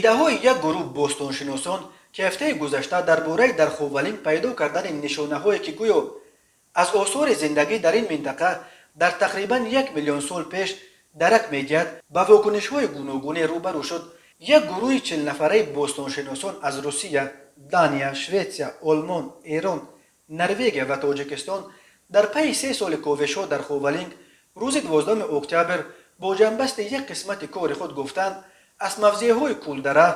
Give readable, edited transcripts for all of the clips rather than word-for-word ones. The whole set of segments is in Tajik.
Иддаҳои як гурӯҳ бостоншиносон, ки ҳафтаи гузашта дар бораи дар Ховалинг пайдо кардани нишонаҳое, ки гӯё аз осори зиндагӣ дар ин минтақа дар тақрибан 1 миллион сол пеш дарак медиҳад, ба вокунишҳои гуногунӣ рӯбарӯ шуд. Як гурӯҳи 40-нафараи бостоншиносон аз Русия, Дания, Шветсия, Олмон, Эрон, Норвегия ва Тоҷикистон дар пайи 3 соли ковишҳо дар Ховалинг рӯзи 12 октябр бо ҷамъбасти як қисмати кори худ гуфтанд, аз мавзеъҳои Кулдара,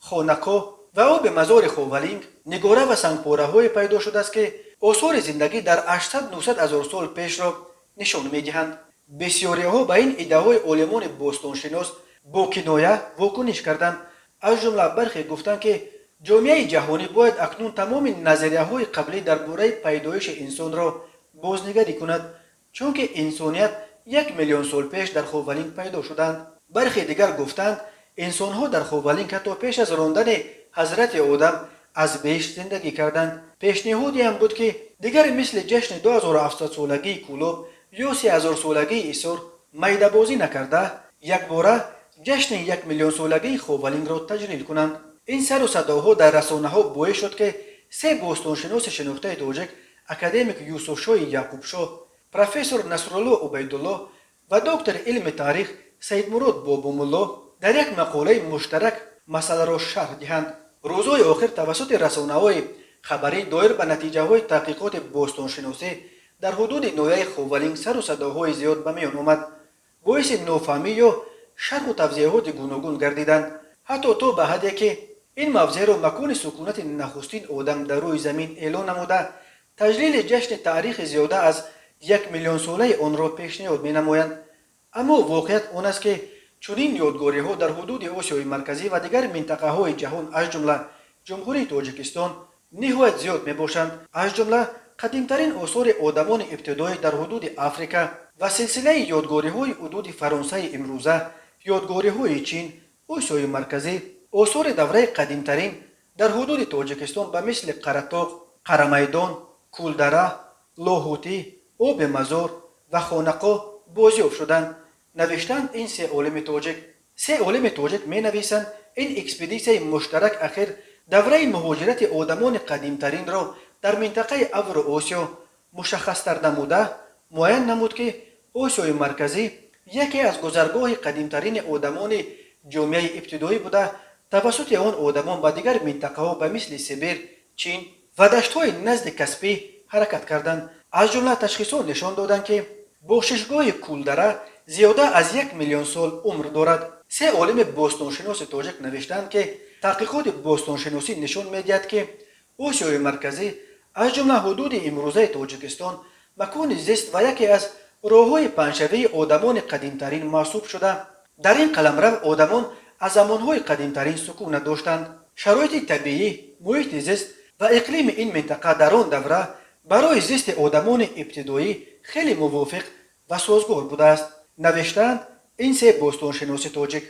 Хонақоҳ ва Оби Мазори Ховалинг нигора ва сангпораҳое пайдо шудааст, ки осори зиндагӣ дар 800-900 ҳазор сол пешро нишон медиҳанд. Бисёриҳо ба ин иддаои олимони бостоншинос бо киноя вокуниш карданд. Аз ҷумла бархе гуфтанд, ки ҷомеаи ҷаҳонӣ бояд акнун тамоми назарияҳои қаблӣ дар бораи пайдоиши инсонро бознигарӣ кунад, чунки инсоният 1 миллион сол пеш дар Ховалинг пайдо шуданд. Бархе дигар гуфтанд, инсонҳо дар Ховалинг ҳатто пеш аз рондани ҳазрати Одам аз беҳишт зиндагӣ карданд. Пешниҳодеам буд, ки дигар мисли ҷашни 2700-солагии Кӯлоб ё 3000-солагии Исор майдабозӣ накарда, якбора ҷашни 1 миллионсолагии Ховалингро таҷлил кунанд. Ин сару садоҳо дар расонаҳо боис шуд, ки се бостоншиноси шинохтаи тоҷик, академик Юсуфшоҳи Яъқубшоҳ, профессор Насрулло Убайдуллоҳ ва доктори илми таърих Саидмурод Бобомулло дар як мақолаи муштарак масъаларо шарҳ диҳанд. Рӯзҳои охир тавассути расонаҳои хабарӣ доир ба натиҷаҳои таҳқиқоти бостоншиносӣ дар ҳудуди ноҳияи Ховалинг сару садоҳои зиёд ба миён омад, боиси нофаҳмӣ ё шарҳу тавзеҳоти гуногун гардиданд, ҳатто то ба ҳадде, ки ин мавзеъро макони сукунати нахустин одам дар рӯи замин эълон намуда, таҷлили ҷашни таърихи зиёда аз 1 миллионсолаи онро пешниҳод менамоянд. Аммо воқеият он аст, ки чунин ёдгориҳо дар ҳудуди Осиёи Марказӣ ва дигар минтақаҳои ҷаҳон, аз ҷумла Ҷумҳурии Тоҷикистон, ниҳоят зиёд мебошанд. Аз ҷумла қадимтарин осори одамони ибтидоӣ дар ҳудуди Африка ва силсилаи ёдгориҳои ҳудуди Фаронсаи имрӯза, ёдгориҳои Чин, Осиёи Марказӣ, осори давраи қадимтарин дар ҳудуди Тоҷикистон ба мисли Қаратоғ, Қарамайдон, Кулдара, Лоҳутӣ, Оби Мазор ва Хонақоҳ бозёфт шуданд, навиштанд ин се олими тоҷик. Се олими тоҷик менависанд, ин экспедитсияи муштарак ахир давраи муҳоҷирати одамони қадимтаринро дар минтақаи Авроосиё мушаххастар намуда, муайян намуд, ки Осиёи Марказӣ яке аз гузаргоҳи қадимтарини одамони ҷомеаи ибтидоӣ буда, тавассути он одамон ба дигар минтақаҳо ба мисли Сибир, Чин ва даштҳои назди Каспӣ ҳаракат карданд. Аз ҷумла ташхисҳо нишон доданд, ки бошишгоҳи Кулдара зиёда аз 1 миллион сол умр дорад. Се олими бостоншиноси тоҷик навиштаанд, ки таҳқиқоти бостоншиносӣ нишон медиҳад, ки Осиёи Марказӣ, аз ҷумла ҳудуди имрӯзаи Тоҷикистон, макони зист ва яке аз роҳҳои паҳншавии одамони қадимтарин маҳсуб шуда, дар ин қаламрав одамон аз замонҳои қадимтарин сукунат доштанд. Шароити табиӣ, муҳити зист ва иқлими ин минтақа дар он давра барои зисти одамони ибтидоӣ хеле мувофиқ ва созгор будааст, навиштаанд ин се бостоншиноси тоҷик.